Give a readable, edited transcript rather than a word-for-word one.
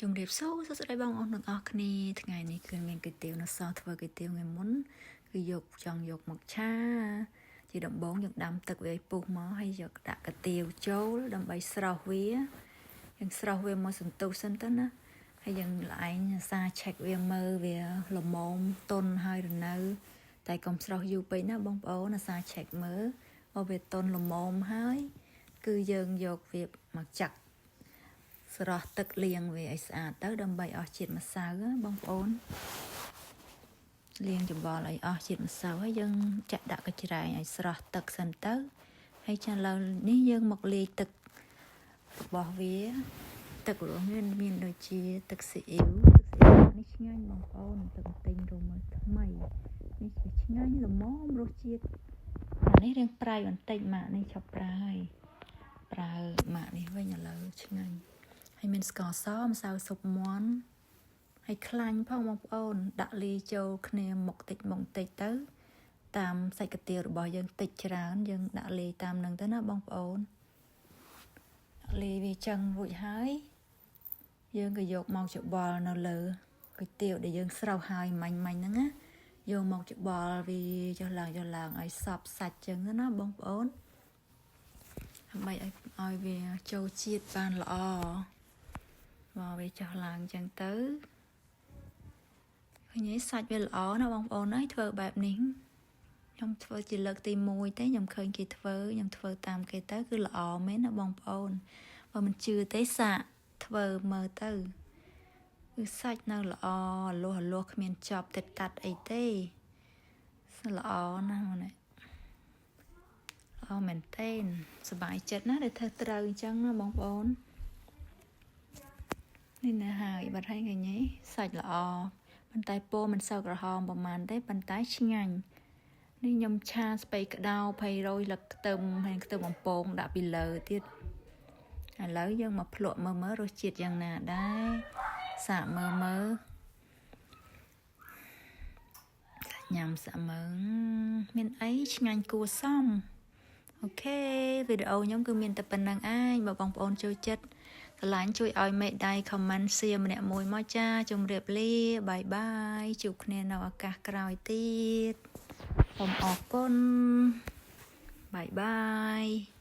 ជំរាបសួរសួស្តីបងប្អូនទាំងអស់គ្នាថ្ងៃនេះគឺមានគុយទាវនៅសល់ធ្វើគុយទាវថ្ងៃមុនគឺយកចង់យកមកឆាជាដំបូងយើងដាំទឹកវាឲ្យពុះមកហើយយកដាក់កាទៀវចូលដើម្បីស្រោះវាយើងស្រោះវាមកសន្ទុះសិនទៅណាហើយយើងល្អែងសាឆែកវាមើលវាល្មមតុនហើយឬនៅតែកុំស្រោះយូរពេកណាបងប្អូនអាសាឆែកមើលបើវាតុនល្មមហើយគឺយើងយកវាមកចាក់ស្រស់ទឹកលាងវាឲ្យស្អាតទៅដើម្បីអស់ជាតិម្សៅបងប្អូនលាងច្បល់ឲ្យអស់ជាតិម្សៅហើយយើងចាក់ដាក់កញ្ច្រែងឲ្យស្រស់ទឹកសិនទៅហើយចាឥឡូវនេះយើងមកលាយទឹករបស់វាទឹករបស់វាមានដូចជាទឹកស៊ីអ៊ីវទឹកស៊ីអ៊ីវនេះឆ្ងាញ់បងប្អូនទឹកទិញរមើលថ្មីនេះជាឆ្ងាញ់ល្មមរសជាតិអានេះរាងប្រៃបន្តិចម៉ាក់នេះឈប់ប្រើហើយប្រើម៉ាក់នេះវិញឥឡូវឆ្ងាញ់ហើយមានស្ករសម្សៅស៊ុបមាន់ហើយខ្លាញ់ផងបងប្អូនដាក់លាយចូលគ្នាមុខតិចមុខតិចទៅតាមសាច់កាទៀវរបស់យើងតិចច្រើនយើងដាក់លាយតាមនឹងទៅណាបងប្អូនដាក់លាយវាចឹងរួចហើយយើងក៏យកមកច្បល់នៅលើគុយទាវដែលយើងស្រុះហើយមាញ់មាញ់ហ្នឹងណាយកមកច្បល់វាចុះឡើងចុះឡើងឲ្យសព្វសាច់ចឹងណាបងប្អូនដើម្បីឲ្យឲ្យវាចូលជាតិបានល្អមកវាចុះឡើងចឹងទៅឃើញទេសាច់វាល្អណាបងប្អូនអើយធ្វើបែបនេះខ្ញុំធ្វើជាលើកទី1ទេខ្ញុំឃើញគេធ្វើខ្ញុំធ្វើតាមគេទៅគឺល្អមែនណាបងប្អូនបើមិនជឿទេសាកធ្វើមើលទៅគឺសាច់នៅល្អលួសលួសគ្មានចប់តិចតាត់អីទេល្អណាស់នេះល្អមែនទែនសប្បាយចិត្តណាស់ដែលធ្វើត្រូវអញ្ចឹងណាបងប្អូននេះណាហើយបាត់ហើយឃើញទេសាច់ល្អប៉ុន្តែពណ៌មិនសូវក្រហមប្រហែលទេប៉ុន្តែឆ្ងាញ់នេះខ្ញុំឆាស្ពៃក្តោភៃរយលឹកខ្ទឹមហើយខ្ទឹមបំពងដាក់ពីលើទៀតឥឡូវយើងមកភ្លក់មើលមើលរសជាតិយ៉ាងណាដែរសាកមើលមើលញ៉ាំសាកមើលមានអីឆ្ងាញ់គួរសម OK វីដេអូខ្ញុំគឺមានតែប៉ុណ្ណឹងឯងបើបងប្អូនចូលចិត្តស្រឡាញ់ជួយឲ្យមេដៃ comment share ម្នាក់មួយមកចាជម្រាបលា bye bye ជួបគ្នានៅឱកាសក្រោយទៀតសូមអរគុណ bye bye.